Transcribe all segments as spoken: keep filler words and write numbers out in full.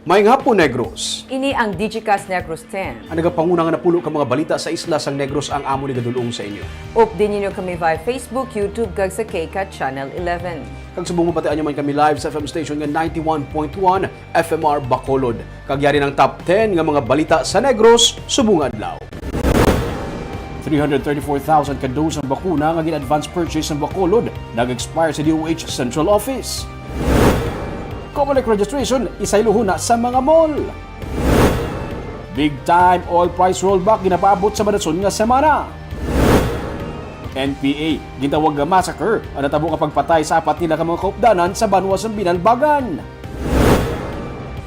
Maayong hapon, Negros. Ini ang Digicast Negros ten. Ang nagapanguna nga napulo ka mga balita sa isla sang Negros ang amon igadul-ong sa inyo. Updi ninyo kami via Facebook, YouTube, kag sa KCAT Channel eleven. Kag subong mabatian nyo man kami live sa F M station nga ninety-one point one F M R Bacolod. Kag yari ang top ten nga mga balita sa Negros subong adlaw. Three hundred thirty-four thousand ka dose ang bakuna nga gin-advance purchase sang Bacolod nag-expire sa D O H Central Office. Comelec registration, isaylohon na sa mga mall. Big time oil price rollback ginapaabot sa madason nga semana. N P A, gintawag nga massacre ang natabo nga pagpatay sa apat nila ka mga kaupdanan sa banwa sang Binalbagan.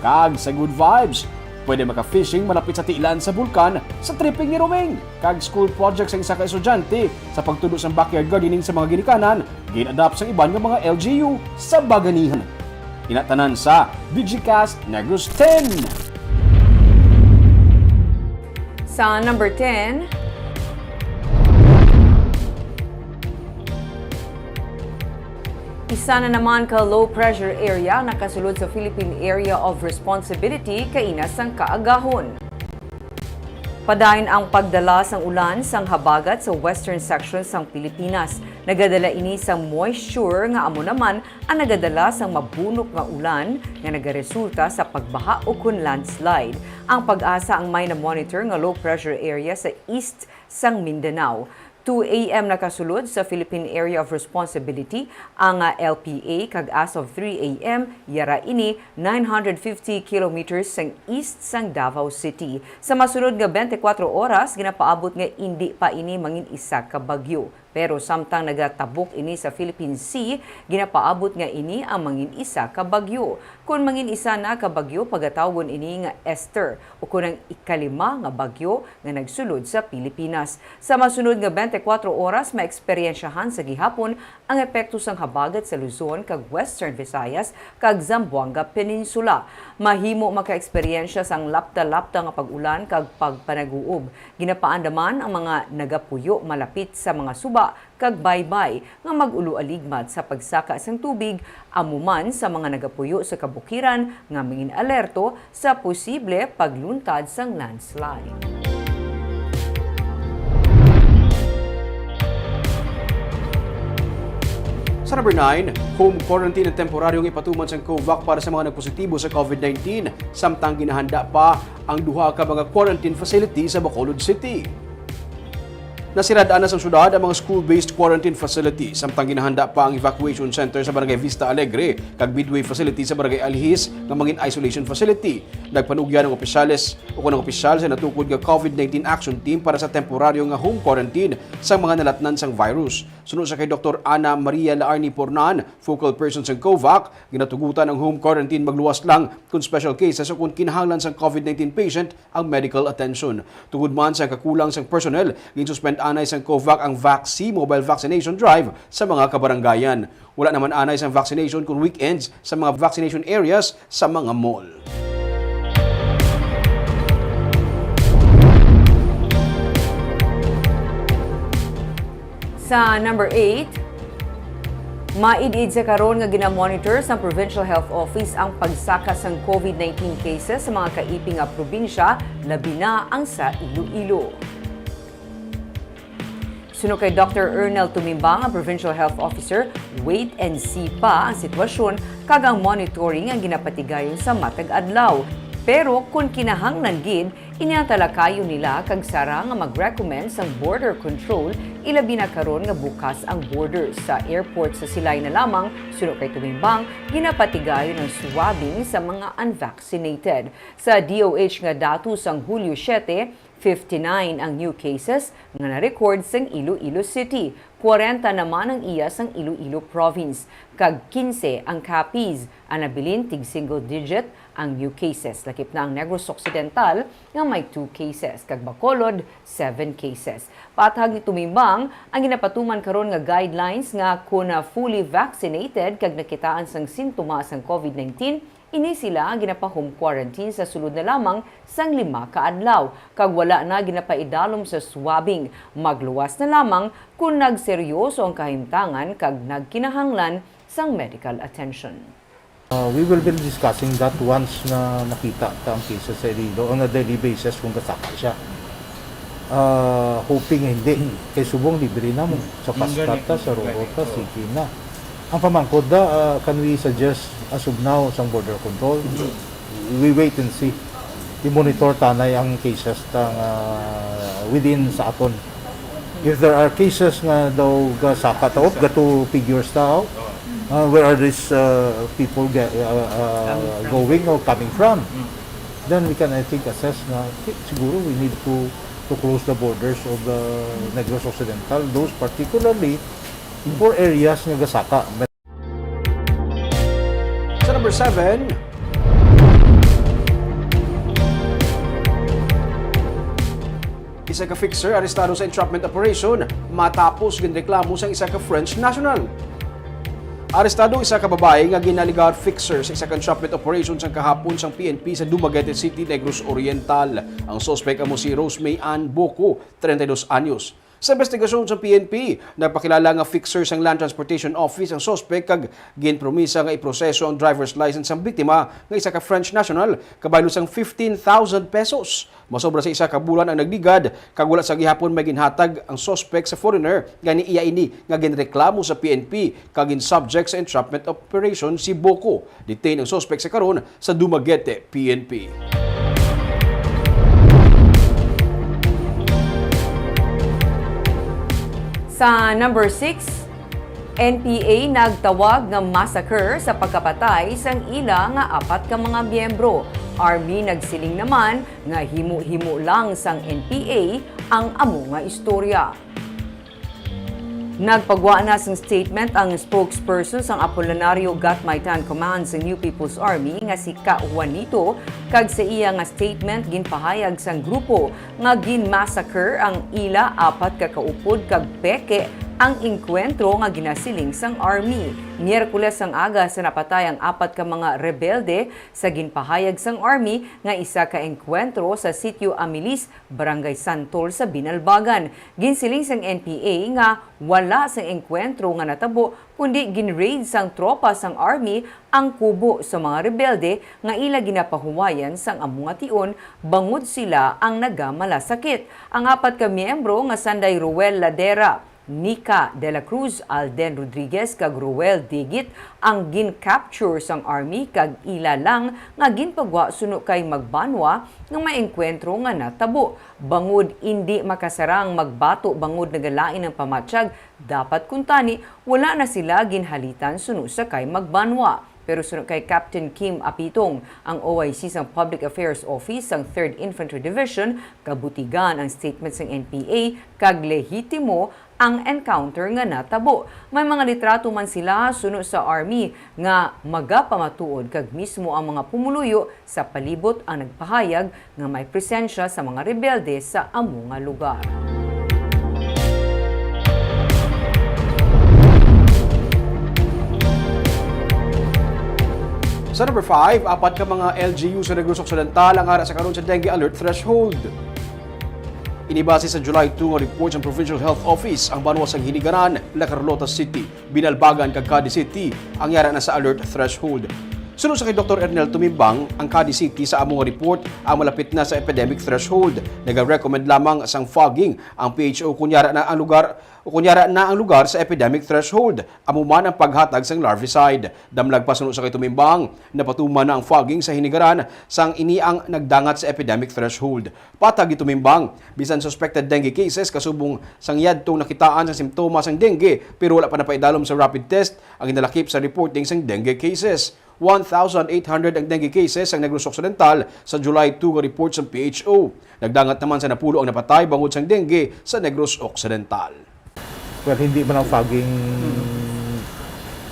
Kag sa good vibes, pwede maka-fishing malapit sa tiilan sa bulkan sa tripping ni Roming. Kag school project sa isa ka estudyante sa pagtudo sang backyard gardening sa mga ginikanan, gin-adapt sang iban nga mga L G U sa Baganihan. Ina tanan sa Digicast Negros ten. Sa number ten, isa na naman ka low pressure area nakasulod sa Philippine Area of Responsibility kaina sang kaagahon. Padayon ang pagdala sang ulan sang habagat sa western section sang Pilipinas. Nagadala ini sang moisture nga amo naman ang nagadala sang mabunok nga ulan nga nagaresulta sa pagbaha ukon landslide. Ang PAGASA ang may na-monitor nga low pressure area sa east sang Mindanao. Two A M nakasulod sa Philippine Area of Responsibility ang, ah, L P A, kag as of three A M, yara ini nine hundred fifty kilometers sang east sang Davao City. Sa masunod nga twenty-four oras, ginapaabot nga indi pa ini mangin isa ka bagyo. Pero samtang nagatabok ini sa Philippine Sea, ginapaabot nga ini ang mangin isa ka bagyo. Kon mangin isa na ka bagyo, pagatawgon ini nga Esther, ukon ang ikalima nga bagyo nga nagsulod sa Pilipinas. Sa masunod nga twenty-four oras, maeksperyensyahan sa gihapon ang epekto sang habagat sa Luzon kag Western Visayas kag Zamboanga Peninsula. Mahimo makaeksperyensya sang lapta-lapta nga pag-ulan kag pagpanaguob. Ginapaandam man ang mga nagapuyo malapit sa mga suba kag baybay nga mag-uloaligmat sa pagsaka sang tubig, amo man sa mga nagapuyo sa kabukiran nga mangin-alerto sa posible pagluntad sang landslide. Sa number nine, home quarantine ang temporaryong ipatuman sang COVAC para sa mga nagpositibo sa COVID nineteen, samtang ginahanda pa ang duha ka mga quarantine facility sa Bacolod City. Nasirad-an na sang syudad ang mga school-based quarantine facility, samtang ginahanda pa ang evacuation center sa Barangay Vista Alegre kag Midway facility sa Barangay Alihis nga mangin isolation facility. Nagpanugyan ang opisyales ukon ang opisyal sa natukod nga COVID nineteen Action Team para sa temporaryo nga home quarantine sang mga nalatnan sang virus. Suno sa kay Doktor Ana Maria Laarni Pornan, focal person sang COVAC, ginatugutan ang home quarantine magluwas lang kon special cases o kon kinahanglan sang COVID nineteen patient ang medical attention. Tungod man sa kakulang sang personnel, ginsuspend anay sang COVAC ang Vaccine Mobile Vaccination Drive sa mga kabarangayan. Wala naman anay sang vaccination kon weekends sa mga vaccination areas sa mga mall. Sa number eight, maid-id sa karon nga ginamonitor sang Provincial Health Office ang pagsaka sang COVID nineteen cases sa mga kaipi nga probinsya, labi na ang sa Iloilo. Suno kay Doktor Ernel Tumimbang, ang Provincial Health Officer, wait and see pa ang sitwasyon kag ang monitoring ang ginapatigayon sa matag adlaw. Pero kon kinahanglan gid, ini ang talakayon nila kag sara nga mag-recommend sang border control, ilabi na karon nga bukas ang border sa airport sa Silay na lamang. Suno kay Tumimbang, ginapatigayon ang swabbing sa mga unvaccinated. Sa D O H nga datos sang Hulyo siete, fifty-nine ang new cases nga na-record sang Iloilo City, kwarenta naman ang iya sang Iloilo Province, kag kinse ang Capiz, ang nabilin tig-single digit ang new cases. Lakip na ang Negros Occidental nga may two cases, kag Bacolod, seven cases. Paathag ni Tumimbang, ang ginapatuman karon nga guidelines nga kon fully vaccinated kag nakitaan sang sintomas ang COVID nineteen, ini sila ginapa-home quarantine sa sulod na lamang sang lima ka adlaw, kag wala na ginapaidalom sa swabbing. Magluwas na lamang kon nagseryoso ang kahimtangan kag nagkinahanglan sang medical attention. Uh, we will be discussing that once na nakita ta ang cases sa Iloilo on a daily basis kung gasaka siya. Uh, hoping nga hindi. Kay subong libre na mo. Sa Pascata, sa Rorota, sige na. Ang pamangkod da, uh, can we suggest as of now sang border control? We wait and see. I-monitor tanay ang cases ta nga within sa aton. If there are cases nga daw gasaka ta, of gato figures ta, oh, uh, where are these uh, people get, uh, uh, going or coming from? Then we can, I think, assess na, "Okay, siguro we need to to close the borders of the Negros Occidental, those particularly for areas nga gasaka." Sa number seven, isa ka fixer arestado sa entrapment operation matapos ginreklamo sang isa ka French national. Arestado ang isa ka babayi nga ginalegar fixer sa isa ka entrapment operation sang kahapon sang P N P sa Dumaguete City, Negros Oriental. Ang suspek amo si Rosemay Ann Boco, treinta y dos anyos. Sa investigasyon sa P N P, nagpakilala nga fixer sang Land Transportation Office ang suspek kag ginpromisa nga iproseso ang driver's license sang biktima nga isa ka French national kabaylo sang fifteen thousand pesos. Masobra sa isa ka bulan ang nagligad kag wala sa gihapon may ginhatag ang suspek sa foreigner, gani iya ini nga ginreklamo sa P N P kag gin-subject sa entrapment operation si Boco. Detain ang suspek sa karon sa Dumaguete P N P. Sa number six, N P A nagtawag nga massacre sa pagkapatay sang ila nga apat ka mga miyembro. Army nagsiling naman nga himo-himo lang sang N P A ang amo nga istorya. Nagpagwa na sing statement ang spokesperson sang Apolinario Gatmaitan Command sang New People's Army nga si Ka Juanito, kag sa iya nga statement ginpahayag sang grupo nga gin-massacre ang ila apat ka kaupod kag peke ang engkwentro nga ginasiling sang Army. Miyerkules ang aga sa napatay ang apat ka mga rebelde sa ginpahayag sang Army nga isa ka engkwentro sa Sitio Amilis, Barangay Santol sa Binalbagan. Ginsiling sang N P A nga wala sang engkwentro nga natabo, kundi gin-raid sang tropa sang Army ang kubo sa mga rebelde nga ila ginapahuwayan sang amo nga tion bangod sila ang nagamalasakit. Ang apat ka miyembro nga sanday Roel Ladera, Nica de la Cruz, Alden Rodriguez, kag Roel Digit ang gin-capture sang Army kag ila lang nga ginpagwa suno kay magbanwa nga may engkwentro nga natabo. Bangod indi makasarang magbato bangod nagalain ang pamatyag, dapat kuntani wala na sila ginhalitan suno sa kay magbanwa. Pero suno kay Captain Kim Apitong, ang O I C sang Public Affairs Office sang Third Infantry Division, kabutigan ang statement sang N P A kag lehitimo ang encounter nga natabo. May mga litrato man sila suno sa Army nga magapamatuod kag mismo ang mga pumuluyo sa palibot ang nagpahayag nga may presensya sa mga rebelde sa amo nga lugar. Sa number five, apat ka mga L G U sa Negros Occidental ang ara sa karon sa dengue alert threshold. Ini base sa July two nga report sa Provincial Health Office, ang banwa sang Hinigaran, La Carlota City, Binalbagan kag Cadiz City ang yara na sa alert threshold. Suno sa kay Doktor Ernel Tumimbang, ang Cadiz City sa amo nga report ang malapit na sa epidemic threshold. Nagarecommend lamang sang fogging ang P H O kunyara na ang lugar o kunyara na ang lugar sa epidemic threshold. Amo man ang paghatag sang larvicide. Damlag pa suno sa kay Tumimbang, napatuman na ang fogging sa Hinigaran sang ini ang nagdangat sa epidemic threshold. Patag ni Tumimbang, bisan suspected dengue cases kasubong sang yadtong nakitaan sa simptomas sang dengue pero wala pa napaidalom sa rapid test ang ginalakip sa reporting sang dengue cases. One thousand eight hundred ang dengue cases sa Negros Occidental sa July two nga report sa P H O. Nagdangat naman sa napulo ang napatay bangod sang dengue sa Negros Occidental. Well, hindi man ang fogging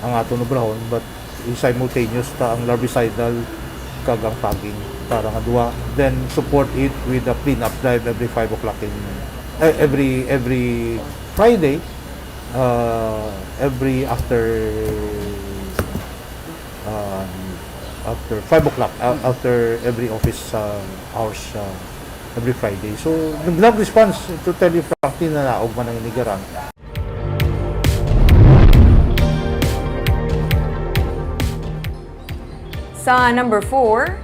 ang aton obrahon, but simultaneous ta ang larvicidal kag ang fogging para nga duha. Then support it with a clean-up drive every five o'clock in, eh, every, every Friday, uh, every after, um, after five o'clock, uh, after every office, uh, hours, uh, every Friday. So, nag-, nag-response, to tell you frankly, nanaog man ang Hinigaran. Sa number four,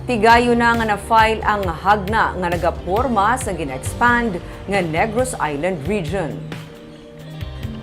tigayon na nga na-file ang hagna nga nagaporma sa gin-expand nga Negros Island Region.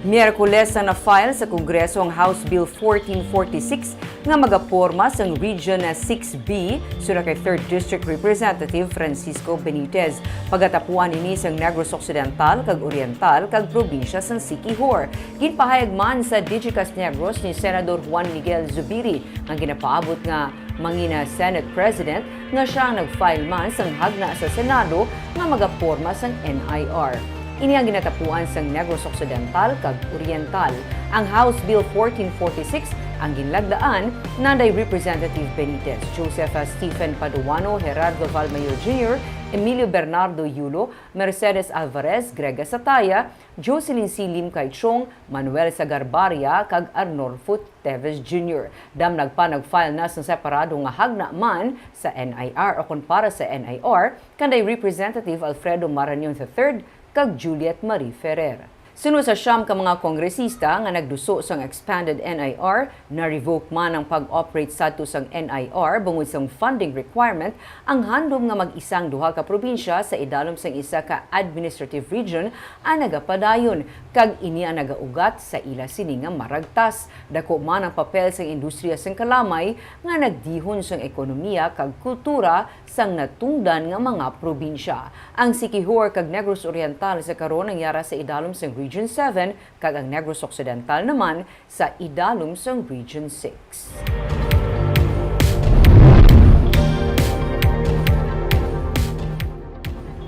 Miyerkules na na-file sa Kongreso ang House Bill fourteen forty-six nga magaporma sang Region six B, suna kay Third District Representative Francisco Benitez. Pagatapuan ini sang Negros Occidental kag Oriental kag probinsya sang Siquijor. Ginpahayag man sa Digicast Negros ni Senador Juan Miguel Zubiri, nga ginapaabot nga mangina Senate President, nga sia ang nag-file man sang hagna sa Senado nga magaporma sang N I R. Ini ang ginatapuan sang Negros Occidental kag Oriental. Ang House Bill fourteen forty-six ang ginlagdaan nanday Representative Benitez, Joseph Stephen Paduano, Gerardo Valmayor Junior, Emilio Bernardo Yulo, Mercedes Alvarez, Grega Sataya, Jocelyn C. Lim Kay Chong, Manuel Sagarbaria, kag Arnolfo Teves Junior. Damnag pa nag-file na sang separado nga hagna man sa N I R o kon para sa N I R, kanday Representative Alfredo Marañon the third kag Juliet Marie Ferrer. Suno sa siyam ka mga kongresista nga nagduso sang expanded N I R, na-revoke man ang pag-operate sadto sang N I R bangod sang funding requirement, ang handom nga mag-isang duha ka probinsya sa idalom sang isa ka administrative region ang nagapadayon, kag ini ang nagaugat sa ila sini nga maragtas. Dako man ang papel sang industriya sang kalamay nga nagdihon sang ekonomiya kag kultura sang natungdan nga mga probinsya. Ang Siquijor kag Negros Oriental sa karon ang yara sa idalom sang Region seven, kag ang Negros Occidental naman sa idalom sang Region six.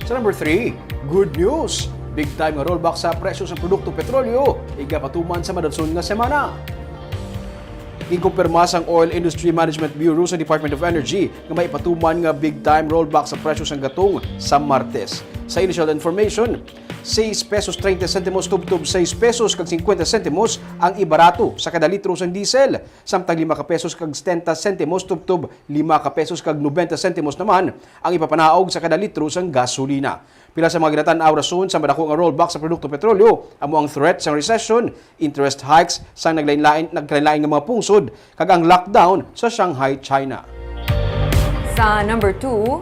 Sa number three, good news! Big time nga rollback sa presyo sa produkto petrolyo, igapatuman sa madalson nga semana. Ginkumpirma sang Oil Industry Management Bureau sa Department of Energy nga may ipatuman nga big time rollback sa presyo sang gatong sa Martes. Sa initial information, sais pesos treinta sentimos tubtob sais pesos kag cincuenta sentimos ang ibarato sa kada litro sang diesel, samtang lima ka pesos kag setenta sentimos tubtob lima ka pesos kag nobenta sentimos naman ang ipapanaog sa kada litro sang gasolina. Pila sa mga ginatan-aw rason sa madako nga rollback sa produkto petrolyo amo ang threat sang recession, interest hikes sang naglain-lain, nagkalain-lain nga mga pungsod, kag ang lockdown sa Shanghai, China. Sa number two,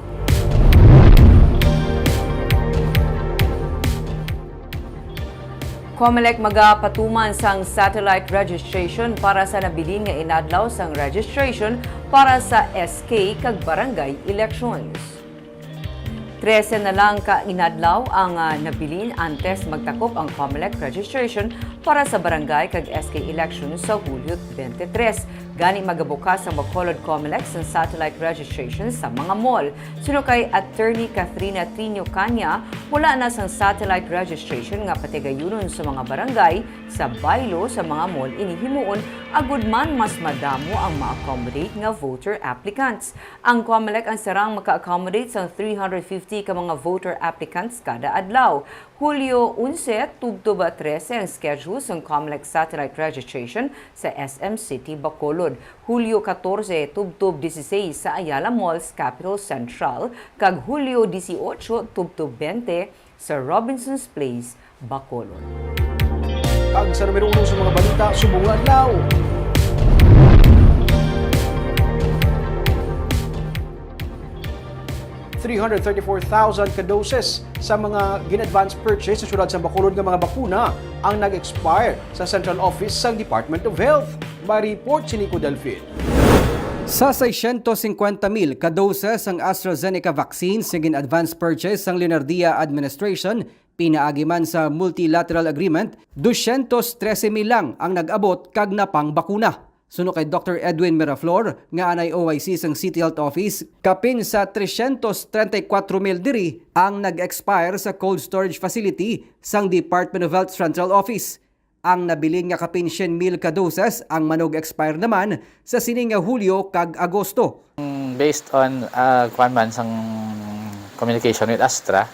Comelec magapatuman sang satellite registration para sa nabilin nga inadlaw sang registration para sa S K kag barangay elections. Trese na lang ka inadlaw ang, ah, nabilin antes magtakop ang Comelec registration para sa barangay kag S K election sa Hulyo twenty-three. Gani, magabukas ang Bacolod Comelec sang satellite registration sa mga mall. Suno kay Attorney Kathrina Trino Caña, wala na sang satellite registration nga patigayunon sa mga barangay sa baylo sa mga mall ini himuon, agud man mas madamo ang ma-accommodate nga voter applicants. Ang Comelec ang sarang maka-accommodate sang three hundred fifty ka mga voter applicants kada adlaw. Hulyo onse tubtob trese ang schedule sang Comelec satellite registration sa S M City Bacolod. Hulyo katorse tubtob dieciséis sa Ayala Malls, Capitol Central, kag Hulyo dieciocho tubtob twenty sa Robinsons Place, Bacolod. Kag sa numero uno sa mga balita subong nga adlaw, three hundred thirty-four thousand ka doses sa mga gin-advance purchase sa siyudad sa Bacolod nga mga bakuna ang nag-expire sa central office sang Department of Health. May report si Nico Delfin. Sa seiscientos cincuenta mil ka doses sang AstraZeneca vaccine sa gin-advance purchase sang Leonardia administration, pinaagi man sa multilateral agreement, dosyentos trese mil lang ang nag-abot kag napangbakuna. Suno kay Doktor Edwin Miraflor, nga anay O I C sang City Health Office, kapin sa tresyentos trenta y kuwatro mil diri ang nag-expire sa cold storage facility sang Department of Health Central Office. Ang nabilin nga kapin syen mil ka doses ang manug-expire naman sa sini nga Hulyo kag Agosto. Based on, ah, kuwan man sang communication with Astra,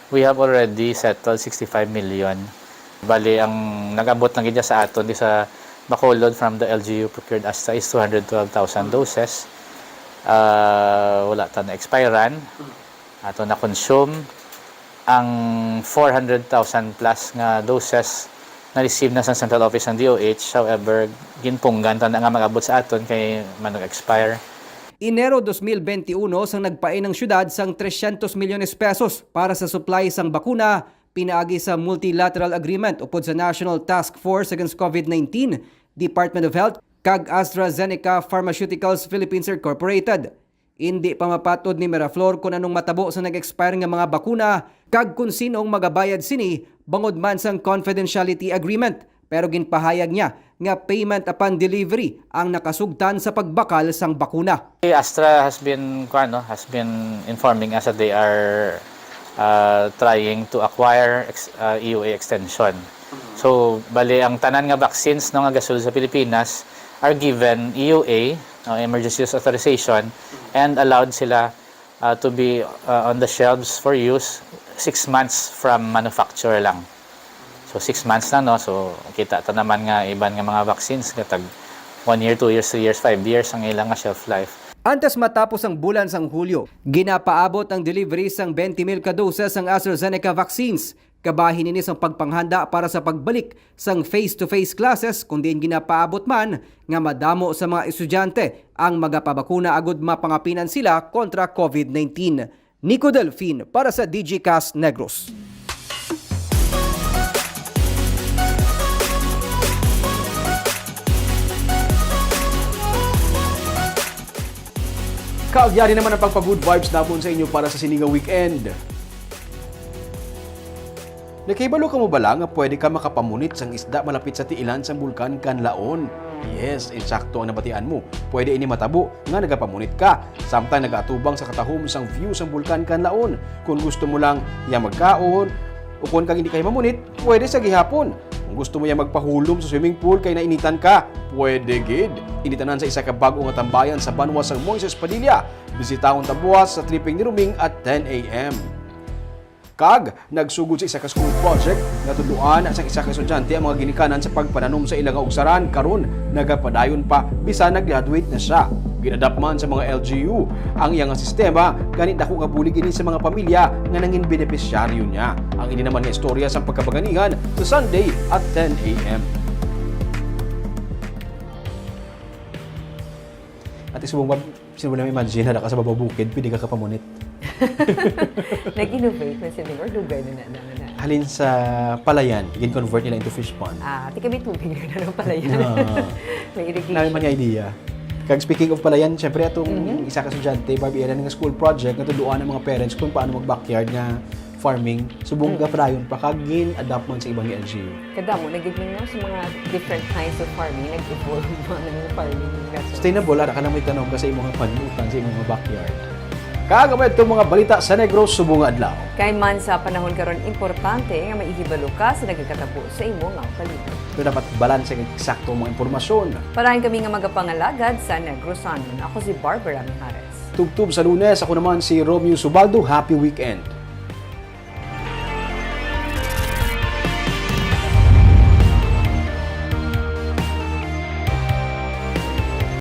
we have already settled sixty-five million. Bali, ang nag-abot na gid sa aton di sa Bacolod from the L G U procured Astra is two hundred twelve thousand doses. Ah, wala ta na-expiran. Ato na-consume ang four hundred thousand plus nga doses Na-receive na sa central office ng D O H, however, ginpunggan ta na nga mag-abot sa aton kay man nag-expire. Enero dos mil benti uno sang nagpain ang syudad sang tresyentos milyones pesos para sa supply sang bakuna pinaagi sa multilateral agreement upod sa National Task Force Against COVID nineteen, Department of Health, kag AstraZeneca Pharmaceuticals Philippines Incorporated. Indi pa mapatod ni Miraflor kon anong matabo sa nag-expire nga mga bakuna kag kon sin-ong magabayad sini bangod man sang confidentiality agreement, pero ginpahayag niya nga payment upon delivery ang nakasugtan sa pagbakal sang bakuna. Astra has been, kuwan, no, has been informing us that they are, uh, trying to acquire ex-, uh, E U A extension. So, bali, ang tanan nga vaccines, no, nga gasulod sa Pilipinas are given E U A, no, emergency use authorization, and allowed sila, uh, to be, uh, on the shelves for use six months from manufacture lang. So, six months lang, no? So, kita ta naman nga iban nga mga vaccines, nga tag one year, two years, three years, five years ang ilang nga shelf life. Antes matapos ang bulan sang Hulyo, ginapaabot ang delivery sang twenty mil ka doses sang AstraZeneca vaccines. Kabahin ini sang pagpanghanda para sa pagbalik sang face-to-face classes, kun diin ginapaabot man nga madamo sa mga estudyante ang magapabakuna agud mapangapinan sila kontra COVID nineteen. Nico Delfin para sa Digicast Negros. Kag yari naman ang pagpa-good vibes namon sa inyo para sa sini nga weekend. Nakahibalo ka mo bala nga pwede ka makapamunit sang isda malapit sa tiilan sang Bulkan Kanlaon? Yes, insakto ang nabatian mo. Pwede ini matabo nga nagapamunit ka, samtang nagaatubang sa katahom sang view sang Bulkan Kanlaon. Kung gusto mo lang ya magkaon, ukon kag hindi ka mamunit, pwede sa gihapon. Kung gusto mo ya magpahulom sa swimming pool kay nainitan ka, pwede gid. Ini tanan sa isa ka bag-o nga tambayan sa banwa sang Moises Padilla. Bisitahon ta buwas sa tripping ni Ruming at ten A M. Kag nagsugod sa isa ka school project, natudloan sang isa ka estudyante ang mga ginikanan sa pagpananom sa ila nga ugsaran. Karon, nagapadayon pa, bisan nag-graduate na sia. Gin-adapt man sa mga L G U ang iya nga sistema, gani dako nga bulig ini sa mga pamilya nga nangin benepisyaryo niya. Ang ini naman nga istorya sang pagkabaganihan sa Sunday at ten A M. Ate Subong, Sino mo na imagine, hala ka sa babaw bukid, pwede ka kapamunit. Nag-innovate na sila, or dugay na na, na, na. Halin sa palayan, gin-convert nila into fish pond. Ah, ti kami tubig na lang palayan. Ah. May irrigation. Namin man nga idea. Kag speaking of palayan, syempre atong Mhm. isa ka estudyante, Barbie, ira nga school project, natudloan ang mga parents kung paano mag-backyard nga farming, subong Mm. gapadayon pa, kag gin-adapt man sa iban nga L G U. Kadamo na gid ninyo sa mga different kinds of farming, nag-evolve man ang farming methods. Sustainable, ara ka lang may tanom ka sa imong panutan, sa imong backyard. Kag amo itong mga balita sa Negros subong nga adlaw. Kay man sa panahon karon, importante nga maihibalo ka sa nagakatabo sa imo nga palibot. Pero dapat balanse kag eksakto ang mga impormasyon. Parahin kami nga magapangalagad sa Negrosanon. Ako si Barbara Mijares. Tubtob sa Lunes, ako naman si Romeo Subaldo. Happy weekend.